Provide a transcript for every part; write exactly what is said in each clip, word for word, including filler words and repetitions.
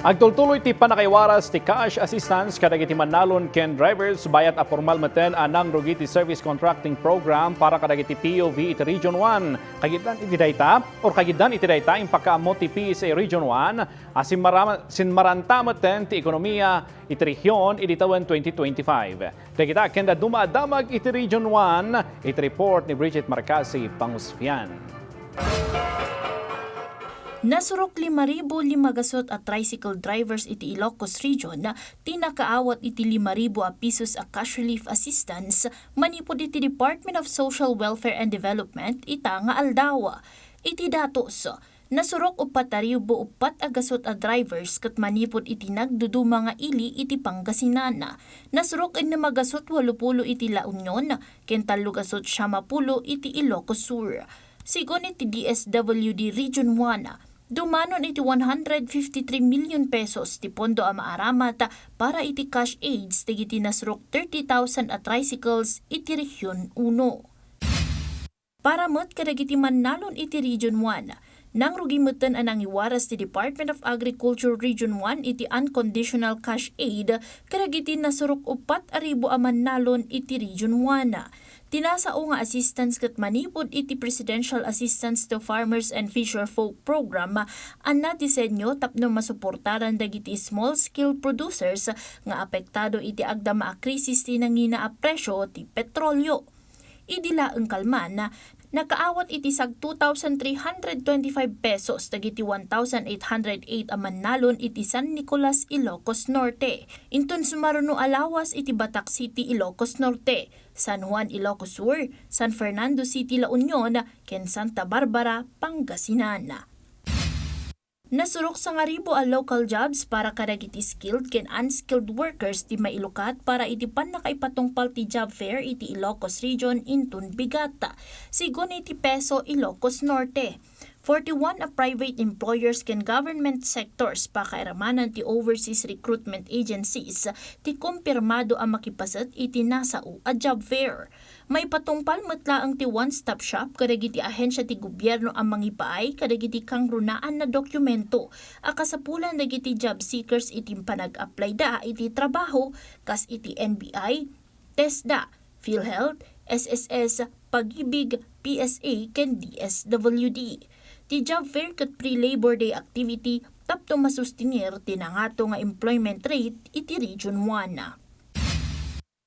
Agtultuloy ti pannakaiwaras ti cash assistance kadagiti mannalon ken drivers bayat a pormal metten a nangrugi ti service contracting program para kadagiti P O V iti Region one. Kagiddan iti dayta, or kagiddan iti dayta, impakaammo ti P S A Region one a sinmarama-, sinmaranta metten ti ekonomiya iti rehiyon idi tawen twenty twenty-five. Dagita ken dadduma a damag iti Region one, iti report ni Bridget Marcasi Pangusfian. Nasurok lima ribu lima gasut a tricycle drivers iti Ilocos Region ti nakaawat iti lima ribu a pesos a cash relief assistance manipud iti Department of Social Welfare and Development ita nga aldaw. Iti datos, nasurok uppat a ribu uppat a gasut a drivers ket manipud iti nagduduma nga ili iti Pangasinan. Nasurok ennem a gasut walupulo iti La Union ken tallo gasut siamapulo iti Ilocos Sur. Sigun iti D S W D Region one, dumanon iti one hundred fifty-three million pesos ti pondo a maaramat para iti cash aids dagiti nasurok thirty thousand a tricycles iti Rehiyon uno. Para met kadagiti mannalon iti Region one, nangrugi metten a nangiwaras ti Department of Agriculture Region one iti unconditional cash aid kadagiti nasurok uppat a ribu a mannalon iti Region one. Ti nasao nga assistance ket manipud iti Presidential Assistance to Farmers and Fisherfolk Program a nadisenyo tapno masuportaran dagiti small-scale producers nga apektado iti agdama a krisis ti nangina a presyo ti petrolio. Idi laeng kalman, nakaawat iti sag two thousand three hundred twenty-five pesos dagiti one thousand eight hundred eight a mannalon iti San Nicolas, Ilocos Norte. Inton sumaruno a lawas iti Batac City, Ilocos Norte, San Juan, Ilocos Sur, San Fernando City, La Union, ken Santa Barbara, Pangasinan. Nasurok sangaribu a local jobs para kadagiti skilled ken unskilled workers ti mailukat para iti pannakaipatungpal ti job fair iti Ilocos Region inton bigat. Sigun iti Peso Ilocos Norte, forty-one a private employers ken government sectors pakairamanan ti overseas recruitment agencies ti kumpirmado a makipaset iti nasao a job fair. Maipatungpal met laeng ti one-stop shop kadagiti ahensia ti gobierno a mangipaay kadagiti kangrunaan a dokumento a kasapulan dagiti job seekers iti panag-applyda iti trabaho, kas iti N B I, TESDA, PhilHealth, S S S, Pag-ibig, P S A, ken D S W D. Ti job fair ket pre-Labor Day activity tapno masustenir ti nangato nga employment rate iti Region one.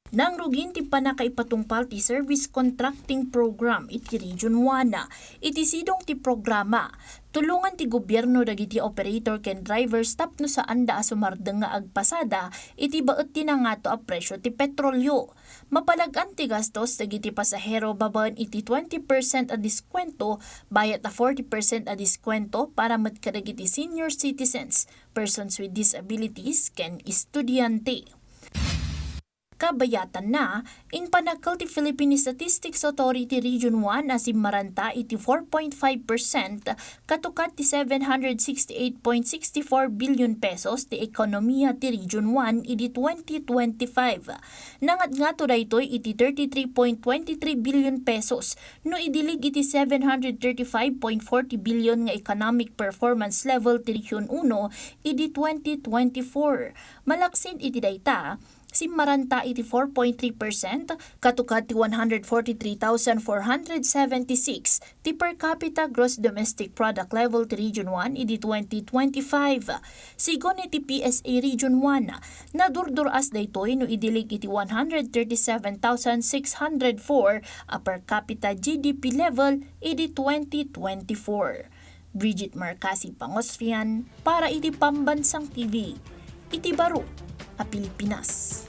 Nangrugin ti pannakaipatungpal ti service contracting program iti Region one. Iti sidong ti programa, tulongan ti gobierno dagiti operator ken drivers tapno saanda a sumardeng nga agpasada iti baet ti nangato a presyo ti petrolio. Mapalag-an ti gastos dagiti pasahero babaen iti twenty percent a diskwento, bayat a forty percent a diskwento para met kadagiti senior citizens, persons with disabilities, ken estudiante. Kabayatanna, impanakkel ti Philippine Statistics Authority Region one a simmaranta iti four point five percent, katukad ti seven hundred sixty-eight point sixty-four billion pesos ti ekonomiya ti Region one idi twenty twenty-five. Nangatngato daytoy iti thirty-three point twenty-three billion pesos no idilig iti seven hundred thirty-five point forty billion nga economic performance level ti Region uno idi twenty twenty-four. Malaksid iti dayta, simmaranta iti four point three percent, katukad ti one hundred forty-three thousand four hundred seventy-six ti per capita gross domestic product level ti Region one idi twenty twenty-five. Sigun iti P S A Region one, nadurdur-as daytoy no idilig iti one hundred thirty-seven thousand six hundred four a per capita G D P level idi twenty twenty-four. Bridget Marcasi Pangosrian para iti Pambansang T V, iti baro a Pilipinas.